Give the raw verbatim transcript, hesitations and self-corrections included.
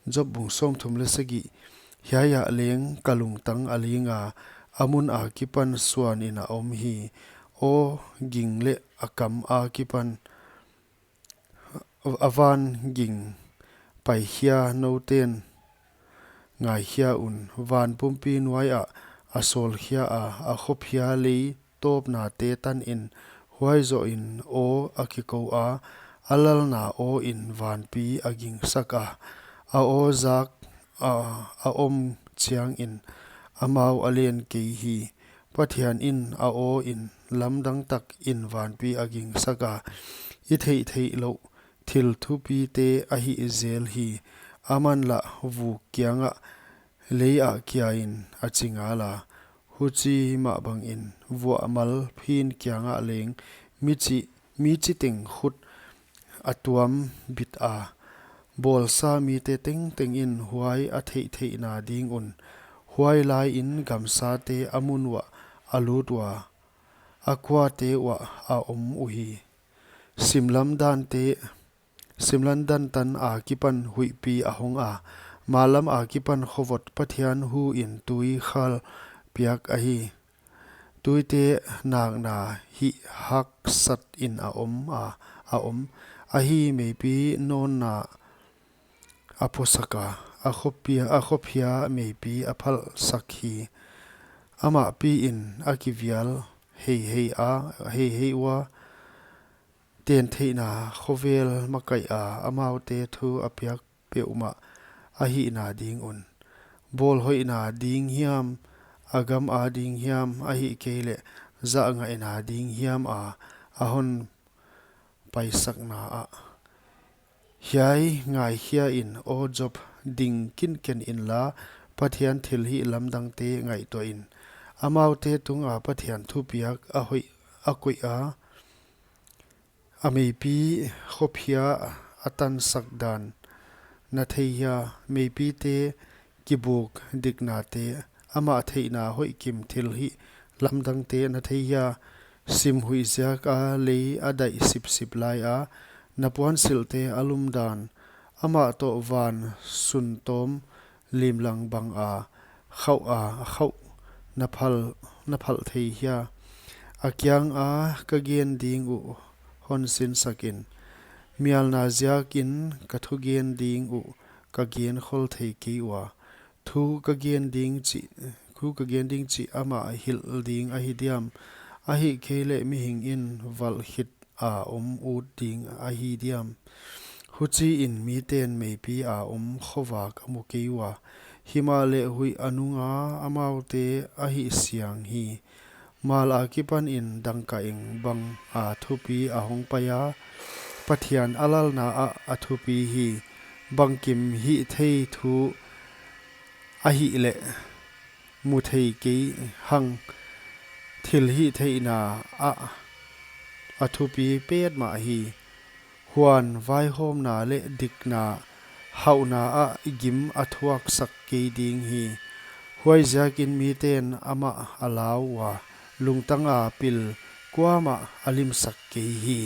Job bung sawmthum leh sagih. Hiai ah leng ka lungtang a ling a, a mun akipan suan in a om hi. Aw ging leh a kam akipan, a van ging paikhia, nouten ngaikhia un. Van pumpi nuai ah a sawlkhia a, a khophia lei tawpnate tan in. Huai zoh in aw a kikou a, a lalna aw in vanpi a gingsak a. A aw zak a, a om chiang in amau a len kei hi. Pathian in a aw in lamdang tak in vanpi a gingsak a, i theihtheih louh thil thupite a hih zel hi. Aman lah vuk kiangah lei ah kia in a chi ngal a, huchi mah bang in vuahmal phin kiangah leng mi chi, mi chiteng khut a tuam bit a. Bawlsa mite tengteng in huai a theihtheihna ding un, huai lai in gamsate a mun uah a lut ua, a kuate uah a om uhi. Simlam dante, simlam dan tan akipan huihpi a hong a, mallam akipan khovot Pathian hu in tui khal piak ahi. Tuite nakna hih haksat in a om a, a om. Ahi meipi nawnna a phusak a, a khophia, a khophia meipi a phalsak hi. Amah pi in a kivial heihei a, heihei ua, tentheihna khovel makaih a, amaute thu a piak peuhmah a hihna ding un. Bawlhoihna ding hiam, a gam a ding hiam, ahihkeileh zahngaihna ding hiam a, a hon paisakna ah. Hiai ngaikhia in, aw Job, ding kinken inla, Pathian thilhih lamdangte ngaihtuah in. Amaute tunga Pathian thupiak a hoih a koih a, a meipi khophia a tansak dan na thei hia? Meipite kibuk diknate, amah theihna hoihkim thilhih lamdangte na thei hia? Sim huih ziak a lei a daih sipsip lai a, na puansilhte a lum dan, amah toh van suntawm limlang bang a khauh a, a khauh na phal, na phal thei hia? A kiang a ka gen ding uh hon sinsak in. Mialna ziakin ka thugen ding uh ka gen khol thei kei ua. Thu ka gen ding chih, thu ka gen ding chih amah hilh ding ahi diam? Ahihkeileh mihing in valh khit a om ut ding ahi diam? Huchiin miten meipi a om khovak a mu kei ua. Himahleh huih a nunga amaute a hihsiang hi. Mal akipan in dangkaeng bang a thupi a hong pai a, Pathian a lalna ah a thupi hi. Bangkim hihthei thu ahihleh mu thei kei hang, thilhihtheihna ah a thupi petmah hi. Huan vaihawmna leh dikna, hauhna ah gim a thuaksak kei ding hi. Huaiziakin miten amah a lau ua, lungtang a pil kuamah a limsak kei hi.